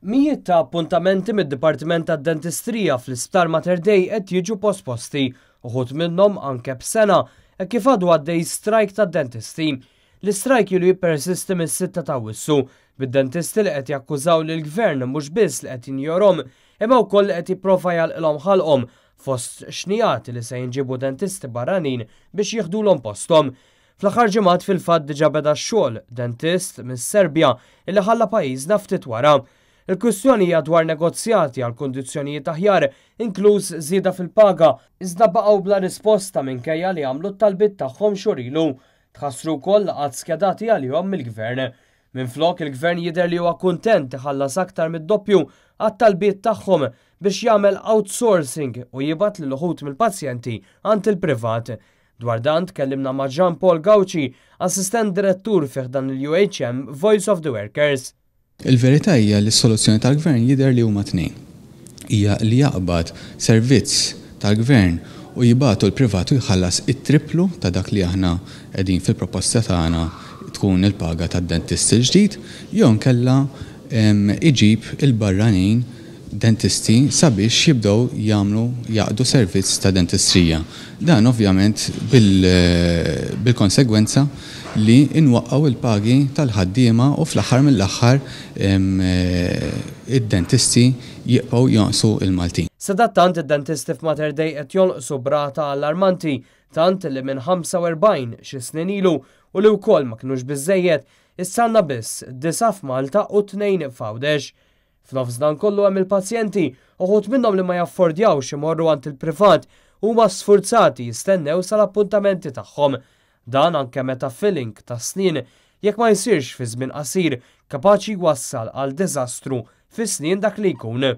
Mijiet ta' appuntamenti mid-Dipartiment tad-Dentistrija fl-Isptar Mater Dei qed jiġu posposti, uħud minnhom anke b'sena, hekk kif għadu għaddej strajk tad-dentisti. L-istrajk ilu jippersisti mis-6 ta' Awwissu, bid-dentisti li qed jakkużaw lill-Gvern mhux biss li qed jinjorhom, imma wkoll li qed jipprova jagħlqilhom ħalqhom fost xnigħat li se jinġiebu dentisti barranin biex jieħdulhom posthom. Fl-aħħar ġimgħat fil-fatt diġà beda x-xogħol dentist mis-Serbja illi ħalla pajjiżna ftit wara. Il-kwistjoni hija dwar negozjati għal kundizzjonijiet aħjar, inkluż żieda fil-paga, iżda baqgħu bla risposta minkejja li għamlu t-talbiet tagħhom xhur ilu. Tħassru wkoll laqgħat skedati għalihom mill-Gvern. Minflok, il-Gvern jidher li huwa kuntent iħallas aktar mid-doppju għat-talbiet tagħhom biex jagħmel outsourcing u jibgħat lil uħud mill-pazjenti għand il-privat. Dwar dan tkellimna ma' Jean Paul Gauci, Assistent Direttur fi ħdan il-UHM Voice of the Workers. Il-verità hija li s-soluzzjoni tal-Gvern jidher li huma tnejn. Hija li jaqbad servizz tal-Gvern u jibgħatu l-privat u jħallas it-triplu ta' dak li aħna qegħdin fil-proposta tagħna tkun il-paga tad-dentist il-ġdid, jew inkella iġib il-barranin dentisti sabiex jibdew jagħmlu jaqdu servizz ta' dentistrija. Dan ovvjament bil-konsegwenza li nwaqqgħu il-pagi tal-ħaddiema u fl-aħħar mill-aħħar id-dentisti jibqgħu jonqsu il-Maltin. Sadattant id-dentisti f'Mater Dei qed jonqsu b'rata allarmanti, tant li minn 45 xi snin ilu u li wkoll ma kinux biżejjed, issa għandna biss 9 f'Malta u 2 f'Għawdex. F'nofs dan kollu hemm il-pazjenti, uħud minnhom li ma jaffordjawx imorru għand il-privat huma sfurzati jistennew sal-appuntamenti tagħhom. Dan anke meta filling ta' snin jekk ma jsirx fi żmien qasir kapaċi jwassal għal diżastru fi snin dak li jkun.